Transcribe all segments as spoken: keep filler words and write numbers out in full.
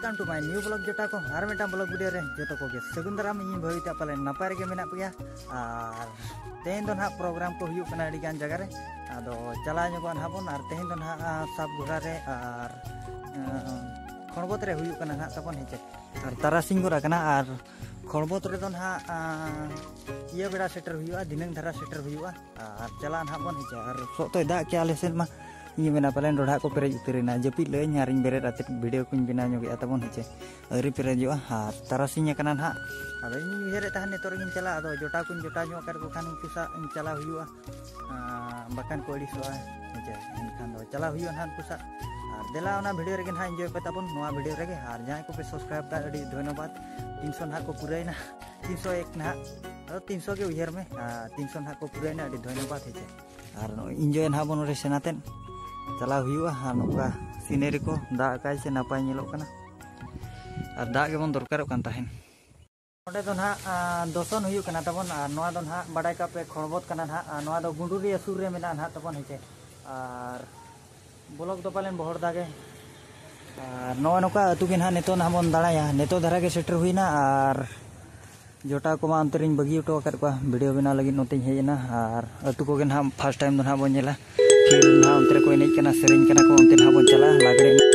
Welcome to my new vlog ᱡᱚᱴᱟ ᱠᱚ, ᱟᱨ ᱢᱤᱫᱴᱟᱝ vlog video ᱨᱮ ᱡᱚᱛᱚ ᱠᱚᱜᱮ ᱥᱟᱹᱜᱩᱱ ᱫᱟᱨᱟᱢ᱾ ᱤᱧ ᱵᱷᱟᱹᱵᱤᱛᱮ ᱯᱟᱞᱮ ᱱᱟᱯᱟᱭ ᱨᱮᱜᱮ ᱢᱮᱱᱟᱜ ᱯᱮᱭᱟ᱾ ᱟᱨ ᱛᱮᱦᱮᱧ ᱫᱚ ᱱᱟᱦᱟᱜ program ᱠᱚ ᱦᱩᱭᱩᱜ ᱠᱟᱱᱟ ᱟᱹᱰᱤ ᱜᱟᱱ ᱡᱟᱭᱜᱟ ᱨᱮ, ᱟᱫᱚ ᱪᱟᱞᱟᱣ ᱧᱚᱜᱚᱜᱼᱟ ᱱᱟᱦᱟᱜ ᱵᱚᱱ᱾ ᱟᱨ ᱛᱮᱦᱮᱧ ᱫᱚ ᱱᱟᱦᱟᱜ ᱥᱟᱵᱜᱷᱚᱨᱟ ᱨᱮ ᱟᱨ ᱠᱷᱚᱲᱵᱚᱛ ᱨᱮ ᱦᱩᱭᱩᱜ ᱠᱟᱱᱟ ᱱᱟᱦᱟᱜ ᱛᱟᱵᱚᱱ, ᱦᱮᱸᱪᱮ᱾ ᱟᱨ ᱛᱟᱨᱟᱥᱤᱧ ᱜᱚᱫ ᱟᱠᱟᱱᱟ, ᱟᱨ ᱠᱷᱚᱲᱵᱚᱛ ᱨᱮᱫᱚ ᱱᱟᱦᱟᱜ ᱤᱭᱟᱹ ᱵᱮᱲᱟ ᱥᱮᱴᱮᱨ ᱦᱩᱭᱩᱜᱼᱟ, ᱫᱷᱤᱱᱟᱹᱝ ᱫᱷᱟᱨᱟ ᱥᱮᱴᱮᱨ ᱦᱩᱭᱩᱜᱼᱟ᱾ ᱟᱨ ᱪᱟᱞᱟᱜ ᱱᱟᱦᱟᱜ ᱵᱚᱱ, ᱦᱮᱸᱪᱮ᱾ ᱟᱨ ᱥᱚᱜ ᱛᱚᱭ ᱫᱟᱜ ᱠᱮᱜᱼᱟ ᱟᱞᱮ ᱥᱮᱫ ᱢᱟ, ᱤᱧ ᱢᱮᱱᱟ ᱯᱟᱞᱮᱱ ᱰᱚᱰᱷᱟᱜ ᱠᱚ ᱯᱮᱨᱮᱡ ᱩᱛᱟᱹᱨᱮᱱᱟ᱾ ᱡᱟᱹᱯᱤᱫ ᱞᱟᱹᱭᱟᱹᱧ ᱟᱨᱤᱧ ᱵᱮᱨᱮᱫ ᱟᱛᱮᱫ video ᱠᱚᱧ ᱵᱮᱱᱟᱣ ᱧᱚᱜᱮᱜᱼᱟ ᱛᱟᱵᱚᱱ, ᱦᱮᱸᱪᱮ᱾ ᱟᱹᱣᱨᱤ ᱯᱮᱨᱮᱡᱚᱜᱼᱟ, ᱟᱨ ᱛᱟᱨᱟᱥᱤᱧ ᱟᱠᱟᱱᱟ ᱱᱟᱦᱟᱜ᱾ ᱟᱫᱚ ᱤᱧᱤᱧ ᱩᱭᱦᱟᱹᱨᱮᱫ ᱛᱟᱦᱮᱸᱫ ᱱᱤᱛᱚᱜ ᱨᱮᱜᱤᱧ ᱪᱟᱞᱟᱜᱼᱟ, ᱟᱫᱚ ᱡᱚᱴᱟᱣ ᱠᱚᱧ ᱡᱚᱴᱟᱣ ᱧᱚᱜ ᱟᱠᱟᱫ ᱠᱚ ᱠᱷᱟᱱ ᱩᱱᱠᱩ ᱥᱟᱶ ᱤᱧ ᱪᱟᱞᱟᱣ ᱦᱩᱭᱩᱜᱼᱟ᱾ ᱵᱟᱠᱷᱟᱱ ᱠᱚ ᱟᱹᱲᱤᱥᱚᱜᱼᱟ, ᱦᱮᱸᱪᱮ᱾ ᱮᱱᱠᱷᱟᱱ ᱫᱚ ᱪᱟᱞᱟᱣ ᱦᱩᱭᱩᱜᱼᱟ ᱱᱟᱦᱟᱜ ᱩᱱᱠᱩ ᱥᱟᱶ᱾ ᱟᱨ ᱫᱮᱞᱟ ᱚᱱᱟ video ᱨᱮᱜᱮ ᱱᱟᱦᱟᱜ enjoy ᱯᱮ ᱛᱟᱵᱚᱱ, ᱱᱚᱣᱟ video ᱨᱮᱜᱮ᱾ ᱟᱨ ᱡᱟᱦᱟᱸᱭ ᱠᱚᱯᱮ subscribe ᱠᱟᱜ, ᱟᱹᱰᱤ ᱫᱷᱚᱱᱭᱚᱵᱟᱫ᱾ ᱛᱤᱱᱥᱚ ᱱᱟᱦᱟᱜ ᱠᱚ ᱯᱩᱨᱟᱹᱭᱮᱱᱟ, ᱛᱤᱱᱥᱚ ᱮᱠ ᱱᱟᱦᱟᱜ, ᱟᱫᱚ ᱛᱤᱱᱥᱚ ᱜᱮ ᱩᱭᱦᱟᱹᱨ ᱢᱮ᱾ ᱟᱨ ᱛᱤᱱᱥᱚ ᱱᱟᱦᱟᱜ ᱠᱚ ᱯᱩᱨᱟᱹᱭᱮᱱᱟ, ᱟᱹᱰᱤ ᱫᱷᱚᱱᱭᱚᱵᱟᱫ, ᱦᱮᱸᱪᱮ᱾ ᱟᱨ ᱱᱚᱜᱼᱚᱭ enjoy ᱱᱟᱦᱟᱜ ᱵᱚᱱ ᱱᱚᱰᱮ ᱥᱮᱱ ᱟᱛᱮᱫ ᱪᱟᱞᱟᱣ ᱦᱩᱭᱩᱜᱼᱟ᱾ ᱟᱨ ᱱᱚᱝᱠᱟ scenery ᱠᱚ ᱫᱟᱜ ᱟᱠᱟᱭ ᱥᱮ ᱱᱟᱯᱟᱭ ᱧᱮᱞᱚᱜ ᱠᱟᱱᱟ᱾ ᱟᱨ ᱫᱟᱜ ᱜᱮᱵᱚᱱ ᱫᱚᱨᱠᱟᱨᱚᱜ ᱠᱟᱱ ᱛᱟᱦᱮᱸᱱ᱾ ᱱᱚᱰᱮ ᱫᱚ ᱱᱟᱦᱟᱜ ᱫᱚᱥᱚᱱ ᱦᱩᱭᱩᱜ ᱠᱟᱱᱟ ᱛᱟᱵᱚᱱ, ᱟᱨ ᱱᱚᱣᱟ ᱫᱚ ᱱᱟᱦᱟᱜ ᱵᱟᱰᱟᱭ ᱠᱟᱜ ᱯᱮ ᱠᱷᱚᱲᱵᱚᱛ ᱠᱟᱱᱟ ᱱᱟᱦᱟᱜ᱾ ᱟᱨ ᱱᱚᱣᱟ ᱫᱚ ᱜᱩᱸᱰᱩᱨᱤᱭᱟᱹ ᱥᱩᱨ ᱨᱮ ᱢᱮᱱᱟᱜᱼᱟ ᱱᱟᱦᱟᱜ ᱛᱟᱵᱚᱱ, ᱦᱮᱸᱪᱮ᱾ ᱟᱨ vlog ᱫᱚ ᱯᱟᱞᱮᱱ ᱵᱚᱦᱚᱲ ᱫᱟᱜᱮ᱾ ᱟᱨ ᱱᱚᱜᱼᱚᱭ ᱱᱚᱝᱠᱟ ᱟᱹᱛᱩ ᱜᱮ ᱱᱟᱦᱟᱜ ᱱᱤᱛᱚᱜ ᱱᱟᱦᱟᱜ ᱵᱚᱱ ᱫᱟᱬᱟᱭᱟ᱾ ᱱᱤᱛᱚᱜ ᱫᱷᱟᱨᱟ ᱜᱮ ᱥᱮᱴᱮᱨ ᱦᱩᱭᱱᱟ, ᱟᱨ ᱡᱚᱴᱟᱣ ᱠᱚᱢᱟ ᱚᱱᱛᱮ ᱨᱤᱧ ᱵᱟᱹᱜᱤ ᱦᱚᱴᱚ ᱟᱠᱟᱫ ᱠᱚᱣᱟ, video ᱵᱮᱱᱟᱣ ᱞᱟᱹᱜᱤᱫ ᱱᱚᱛᱮᱧ ᱦᱮᱡ ᱮᱱᱟ᱾ ᱟᱨ ᱟᱹᱛᱩ ᱠᱚᱜᱮ ᱱᱟᱦᱟᱜ first time ᱫᱚ ᱱᱟᱦᱟᱜ ᱵᱚᱱ ᱧᱮᱞᱟ᱾ ᱯᱷᱤᱨ ᱱᱟᱦᱟᱜ ᱚᱱᱛᱮ ᱨᱮᱠᱚ ᱮᱱᱮᱡ ᱠᱟᱱᱟ, ᱥᱮᱨᱮᱧ ᱠᱟᱱᱟ ᱠᱚ, ᱚᱱᱛᱮ ᱱᱟᱦᱟᱜ ᱵᱚᱱ ᱪᱟᱞᱟᱜᱼᱟ ᱞᱟᱜᱽᱲᱮ ᱮᱱᱮᱡ᱾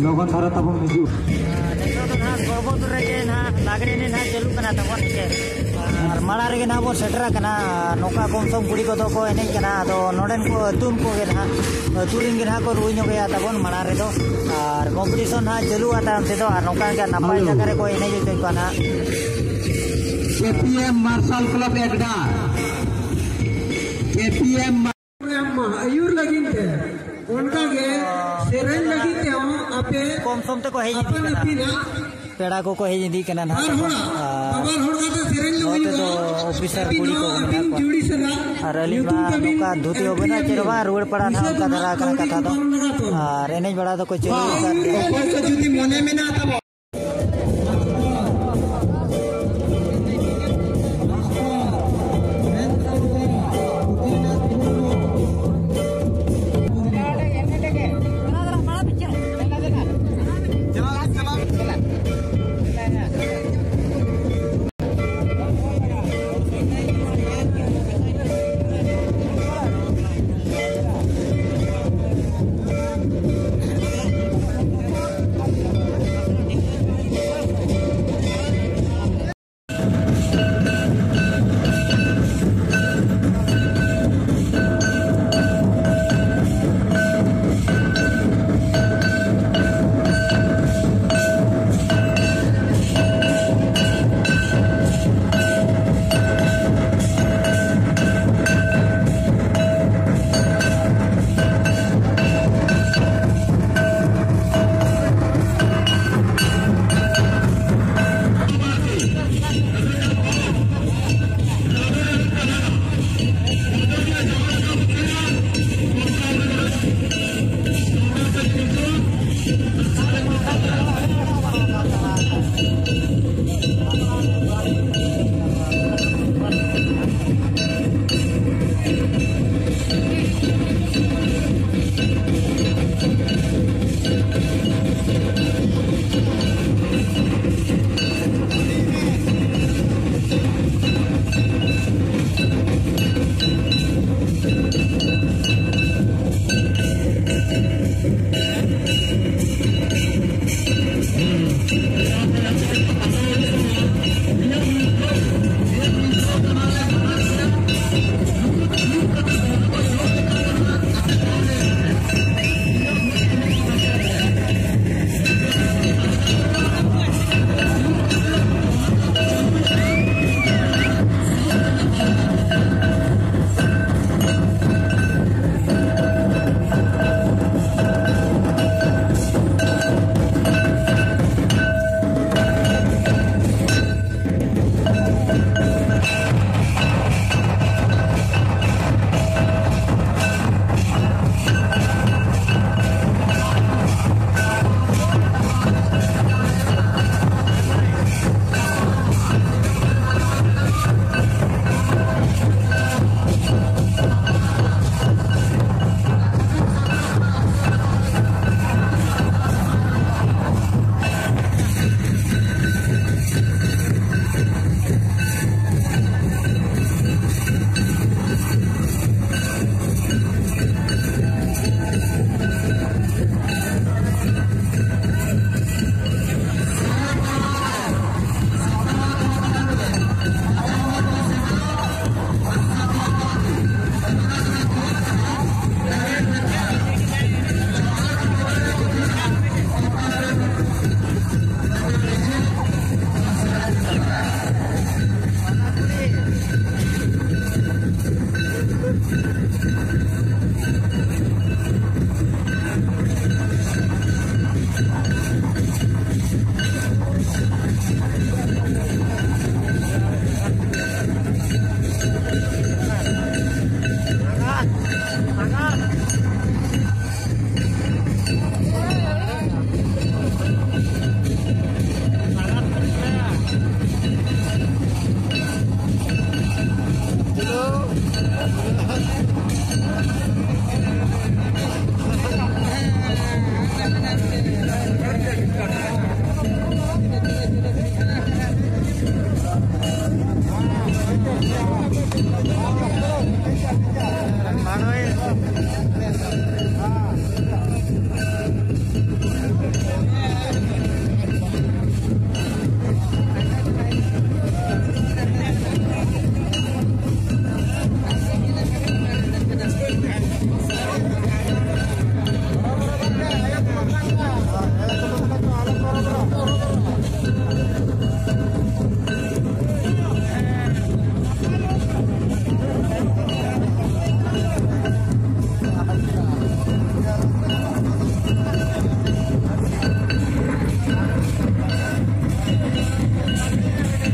ᱞᱚᱜᱚᱱ ᱫᱷᱟᱨᱟ ᱛᱟᱵᱚᱱ ᱦᱤᱡᱩᱜ᱾ ᱱᱤᱛᱚᱜ ᱫᱚ ᱱᱟᱦᱟᱜ ᱜᱚᱲᱵᱚᱞᱯᱩᱨ ᱨᱮᱜᱮ ᱱᱟᱦᱟᱜ ᱞᱟᱜᱽᱲᱮ ᱮᱱᱮᱡ ᱱᱟᱦᱟᱜ ᱪᱟᱹᱞᱩᱜ ᱠᱟᱱᱟ ᱛᱟᱵᱚᱱ, ᱦᱮᱸ ᱥᱮ? ᱟᱨ ᱢᱟᱲᱟᱝ ᱨᱮᱜᱮ ᱱᱟᱦᱟᱜ ᱵᱚᱱ ᱥᱮᱴᱮᱨ ᱟᱠᱟᱱᱟ᱾ ᱱᱚᱝᱠᱟ ᱠᱚᱢ ᱥᱚᱢ ᱠᱩᱲᱤ ᱠᱚᱫᱚ ᱠᱚ ᱮᱱᱮᱡ ᱠᱟᱱᱟ᱾ ᱟᱫᱚ ᱱᱚᱰᱮᱱ ᱠᱚ ᱟᱹᱛᱩ ᱠᱚᱜᱮ ᱱᱟᱦᱟᱜ, ᱟᱹᱛᱩ ᱨᱮᱱ ᱜᱮ ᱱᱟᱦᱟᱜ ᱠᱚ ᱨᱩᱭ ᱧᱚᱜᱮᱭᱟ ᱛᱟᱵᱚᱱ ᱢᱟᱲᱟᱝ ᱨᱮᱫᱚ᱾ ᱟᱨ ᱠᱚᱢᱯᱤᱴᱤᱥᱚᱱ ᱱᱟᱦᱟᱜ ᱪᱟᱹᱞᱩᱜᱼᱟ ᱛᱟᱭᱚᱢ ᱛᱮᱫᱚ, ᱟᱨ ᱱᱚᱝᱠᱟ ᱜᱮ ᱱᱟᱯᱟᱭ ᱦᱮᱞᱳ᱾ ᱡᱟᱭᱜᱟ ᱨᱮᱠᱚ ᱮᱱᱮᱡ ᱦᱚᱪᱚᱭᱮᱫ ᱠᱚᱣᱟ ᱱᱟᱦᱟᱜ᱾ ᱠᱮ ᱯᱤ ᱮᱢ ᱢᱟᱨᱥᱟᱞ ᱠᱞᱟᱵᱽ ᱮᱠᱰᱟ, ᱠᱮ ᱯᱤ ᱮᱢ ᱟᱹᱭᱩᱨ ᱞᱟᱹᱜᱤᱫ ᱛᱮ, ᱚᱱᱠᱟ ᱜᱮ ᱥᱮᱨᱮᱧ ᱞᱟᱹᱜᱤᱫ ᱛᱮᱦᱚᱸ ᱟᱯᱮ ᱠᱚᱢ ᱥᱚᱢ ᱛᱮᱠᱚ ᱦᱮᱡ ᱤᱫᱤᱜ ᱟᱯᱟᱱ ᱠᱟᱱᱟ᱾ ᱟᱹᱯᱤᱱᱟᱜ ᱯᱮᱲᱟ ᱠᱚᱠᱚ ᱦᱮᱡ ᱤᱫᱤᱜ ᱠᱟᱱᱟ ᱱᱟᱦᱟᱜ᱾ ᱵᱟᱨ ᱦᱚᱲᱟᱜ, ᱵᱟᱵᱟ ᱦᱚᱲ ᱠᱟᱛᱮ ᱥᱮᱨᱮᱧ ᱫᱚ ᱱᱚᱛᱮ ᱦᱩᱭᱩᱜᱼᱟ᱾ ᱫᱚ ᱚᱯᱷᱤᱥᱟᱨ ᱟᱹᱯᱤᱱ ᱠᱩᱲᱤ ᱠᱚ ᱦᱚᱸ ᱢᱮᱱᱟᱜ ᱟᱹᱯᱤᱱ ᱠᱚᱣᱟ᱾ ᱡᱩᱲᱤ ᱥᱟᱞᱟᱜ ᱟᱨ ᱟᱹᱞᱤᱧ ᱧᱩᱛᱩᱢ ᱢᱟ ᱛᱟᱹᱵᱤᱱ ᱱᱚᱝᱠᱟ ᱫᱷᱩᱛᱤ ᱦᱚᱸ ᱵᱟᱹᱱᱩᱜᱼᱟ, ᱪᱮᱫ ᱦᱚᱸ ᱵᱟᱝ, ᱨᱩᱣᱟᱹᱲ ᱯᱟᱲᱟ ᱱᱟᱦᱟᱜ ᱚᱱᱠᱟ ᱫᱷᱟᱨᱟ ᱠᱟᱱᱟ ᱠᱟᱛᱷᱟ ᱫᱚ᱾ ᱟᱨ ᱮᱱᱮᱡ ᱵᱟᱲᱟ ᱫᱚᱠᱚ ᱪᱟᱹᱞᱩ ᱟᱠᱟᱫ ᱜᱮᱭᱟ᱾ ᱚᱠᱚᱭ ᱠᱚ ᱡᱩᱫᱤ ᱢᱚᱱᱮ ᱢᱮᱱᱟᱜ ᱛᱟᱵᱚᱱᱟ᱾